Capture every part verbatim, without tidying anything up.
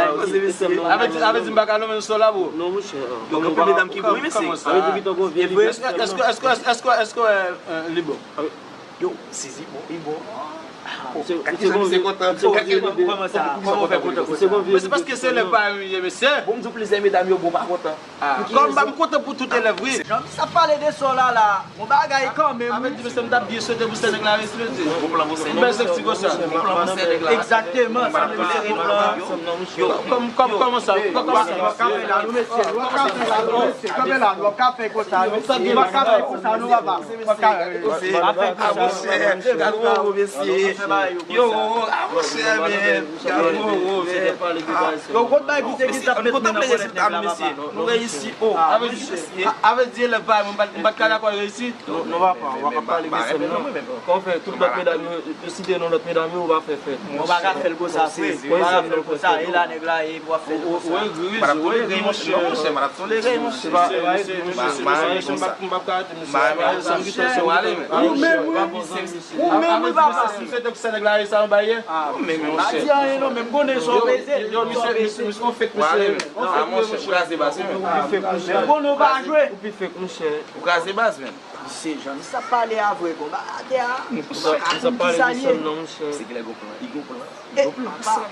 la, wi. Avè di, avè di m pa ka nonmen sou la, bro. Non, monchè. Yo, gen anpil medam ki bon, wi, mesye. Kòman sa? Avè di, piton gon vye. Èske, èske, èske, èske, èske, èske, èske, euh, euh, li bon? Yo, Sizi bon, li bon. Gad kijan misye kontan. Gad kijan, kòman sa? Kòman w fè kontan konsa? Men se paske se elèv pa yo m ye, mesye. Bon, m di w plizyè medam yo bon, pa kontan. Kòm m kontan pou tout elèv, wi. Jan misye ap pale de sa w la la, gon bagay kanmenm, wi. Avè di, mesye, m t ap byen swete pou sè nèg la reyisi, mesye. Bon plan pou sè nèg la. Bèl sèks ti konsa. Bon plan pou sè nèg la. Egzakteman, sa menm se bon plan. Yo, kòm, kòm, kòman sa? Kòman sa? Nou ap ka fè la, nou, mesye. Nou ap ka fè la, nou, mesye. Kanpe la, nou ap ka fè konsa, nou. Nou ap ka fè konsa, nou, papa. Nou ap ka fè konsa. Ah, monchè, gad Roro, mesye. Yo, Roro, ah, monchè, men. Gad Roro, men. Yo, kot bay ki te ki t ap met mwen nan kòlèt nèg la, papa. Nou reyisi. Oh, avè di, avè di, elèv pa, mwen pa, mwen pa t ka dakò reyisi. Non, non, papa, w pa ka pale de sèm, non. Kòman fè tout lòt medam yo, yo site non lòt medam yo, ou pa fè fèt. Ou pa ka fè l konsa, frè. Ou pa ka fè l konsa. E la nèg la ye, w ap fè l konsa. Ou egri, wi, ou egri, monchè. Non, monchè, m ap tolere, monchè. Se pa, se pa egri, monchè, se pa egri, m p ap ka rete, mesye. Ou menm, wi. Ou menm, wi, papa. Misye te kisa nèg la ye sa anba yè? Ou menm, monchè. Pa di anyen, non, men m konnen sa w peze. Yo, misye, misye, misye, on fake, mesye. On fake, wi, monchè. Kraze baz, wi. Ou pi fake, monchè. M konnen w pa jwe. Ou pi fake, monchè. Ou kraze baz, menm. Misye, jan misye ap pale a vre, konba atè a. Misye ap pale de sèm nan, monchè. Se ki lè gon plan? Li gon plan. Gon plan. Papa,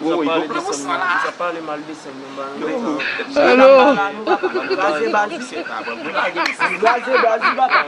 yo ka sa. Misye ap pale de sèm nan. Misye ap pale mal de sèm nan. Hello. Kraze baz. Kraze baz, papa.